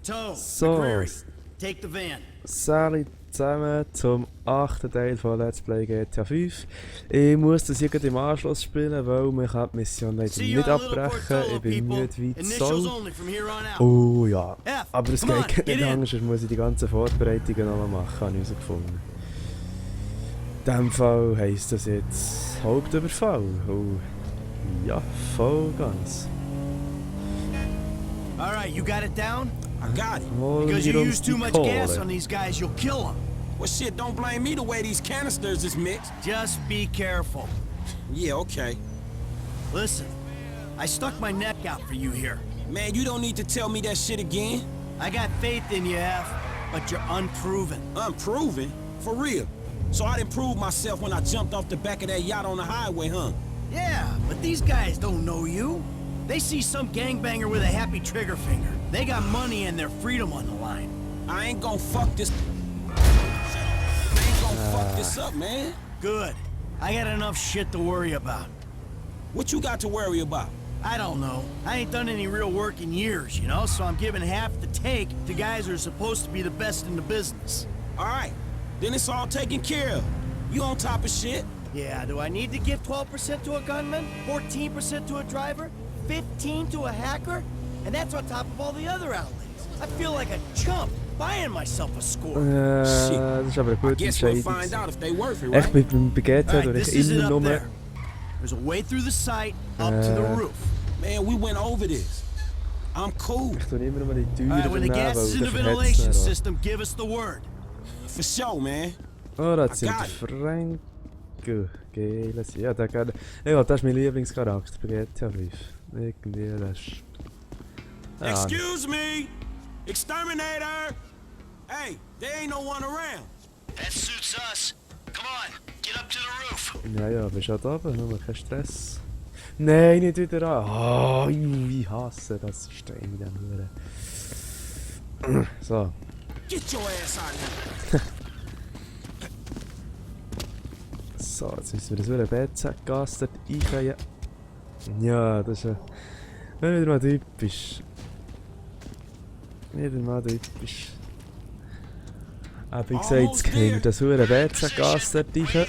So, Sally zusammen zum 8. Teil von Let's Play GTA 5. Ich muss das hier im Anschluss spielen, weil man kann die Mission leider nicht abbrechen. Ich bin müde wie die Sau. Oh ja, aber es geht nicht anders, sonst muss ich die ganzen Vorbereitungen noch machen, habe ich herausgefunden. In diesem Fall heisst das jetzt Hauptüberfall. Oh, ja, voll ganz. Alright, you got it down? I got it. Because you use too much gas on these guys, you'll kill them. Well, shit, don't blame me the way these canisters is mixed. Just be careful. Yeah, okay. Listen, I stuck my neck out for you here. Man, you don't need to tell me that shit again. I got faith in you, F, but you're unproven. Unproven? For real? So I didn't prove myself when I jumped off the back of that yacht on the highway, huh? Yeah, but these guys don't know you. They see some gangbanger with a happy trigger finger. They got money and their freedom on the line. I ain't gonna fuck this. I ain't gonna fuck this up, man. Good. I got enough shit to worry about. What you got to worry about? I don't know. I ain't done any real work in years, you know, so I'm giving half the take to guys who are supposed to be the best in the business. All right, then it's all taken care of. You on top of shit? Yeah, do I need to give 12% to a gunman, 14% to a driver, 15 to a hacker? And that's on top of all the other outlays. I feel like a chump buying myself a score. Das ist aber eine gute Entscheidung. Echt, bei GTA durch immer nur... There's a way through the site, up to the roof. Man, we went over this. I'm cool. Ich tue immer nur die Türen Alright, when the gas is in the ventilation system, give us the word. For sure, man. Oh, das sind Frank. Geil. Ja, der kann... Ja, das ist mein Lieblingscharakter bei GTA 5. Irgendwie, das ist... Ja. Excuse me! Exterminator! Hey, there ain't no one around. That suits us. Come on, get up to the roof. Ja, bist halt oben, nur kein Stress. Nein, nicht wieder an. Oh, ich hasse das System in diesem Huren. So. Get your ass out of here. So, jetzt müssen wir das wieder BZ-Gas dort einkriegen. Ja, das ist wieder mal typisch. Wieder mal typisch. Aber wie gesagt, jetzt kriegen wir das hure BZ-Gas dort rein.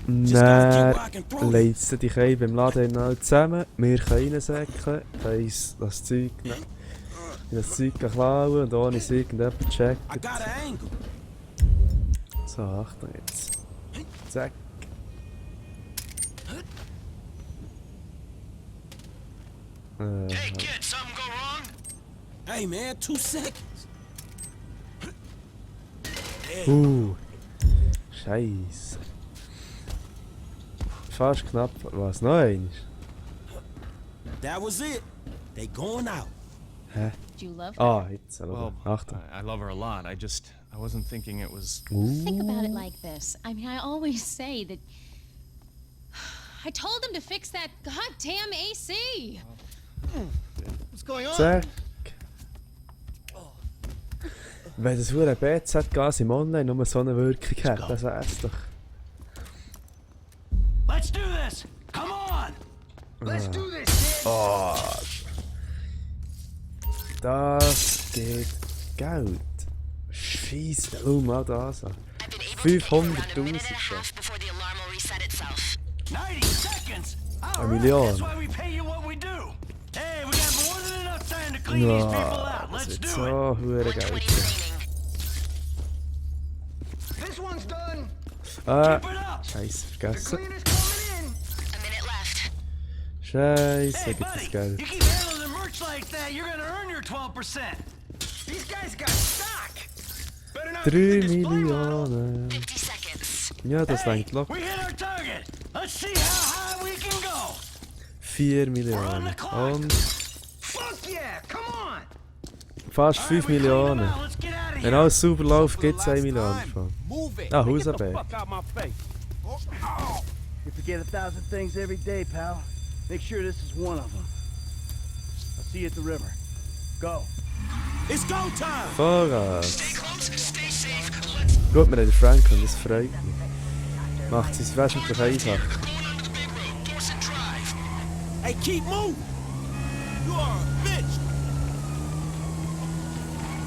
Dann legt es die Kei beim Laden zusammen. Wir können reinsäcken, können das Zeug nehmen. Das Zeug klauen und ohne es irgendjemand checkt. So, Achtung jetzt. Zack. Hey kid, something go wrong? Hey man, 2 seconds. Scheiße. Fast knapp. Was noch eins? That was it. They going out. Hä? Do you love her? Jetzt. Well, Achtung. I love her a lot. I wasn't thinking it was... Think about it like this. I mean, I always say that... I told them to fix that goddamn AC! What's going on? Zack. Wenn das hure BZ-Gas im Online nur so eine Wirkung hat, das wär's doch. Let's do this! Come on! Let's do this! Oh. Das geht Geld. Scheisse, schau mal das an. 500'000 schon. 90 seconds! Eine Million. That's why we pay you what we do! Hey, we got more than enough time to clean these people out! Das Let's wird do so hure Geld. This one's done! Scheiße, vergessen. Scheiße, Hey, gibt das buddy, Geld. you keep handling the merch like that, you're gonna earn your 12%. These guys got stock. 3 Millionen. Ja, das reicht locker. We hit our target. Let's see how high we can go. 4 Millionen. Und Fuck yeah, come on. fast 5 Millionen. Wenn alles sauber läuft, gibt es 1 Million davon. Ah, Hausarbeit. You forget 1,000 things every day, pal. Make sure this is one of them. I'll see you at the river. Go. It's go time. Vollgas. Gut, wir haben den Frank und das freut mich. Macht es wesentlich einfacher. Hey, keep moving. You are a bitch.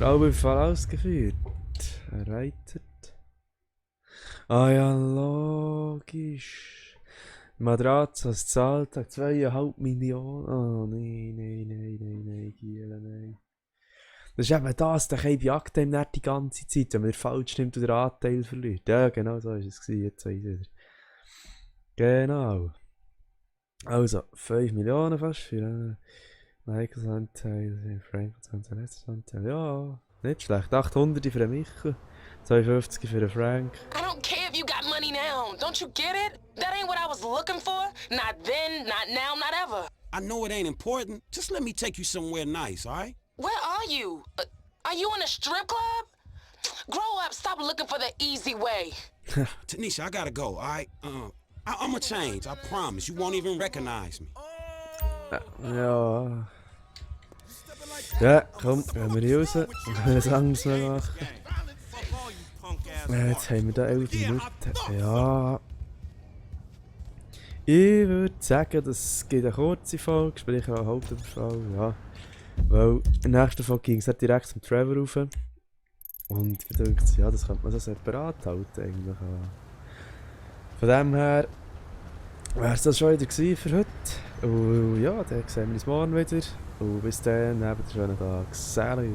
Raubüberfall ausgeführt. Erweitert. Ah ja, logisch. Madratzas Zahltag 2,5 Millionen. Oh nein, Giele, nein. Das ist eben das, der Cape jagt ihm nicht die ganze Zeit, wenn man den falsch nimmt und den Anteil verliert. Ja, genau so war es. Jetzt weiß ich wieder. Genau. Also, 5 Millionen fast für Michaels Anteil, Frankels Anteil, letztes Anteil. Ja, nicht schlecht. 800 für den Michael, 52 für den Frank. I don't care if you got money now. Don't you get it? That ain't what I was looking for. Not then, not now, not ever. I know it ain't important. Just let me take you somewhere nice, all right? Where are you? Are you in a strip club? Grow up, stop looking for the easy way. Tanisha, I gotta go, all right? I'ma change, I promise. You won't even recognize me. Ja. Ja, komm, gehen wir hier raus und was anderes mehr machen. Jetzt haben wir da 11 Minuten. Ja. Ich würde sagen, das gibt eine kurze Folge, sprich eine Hauptüberfall, ja. Weil in der nächsten Folge ging es halt direkt zum Trevor rauf. Und ich denke, ja, das könnte man so separat halten eigentlich. Von dem her wäre es das schon wieder gewesen für heute. Und ja, dann sehen wir uns morgen wieder. Und bis dann, habt einen schönen Tag. Salut!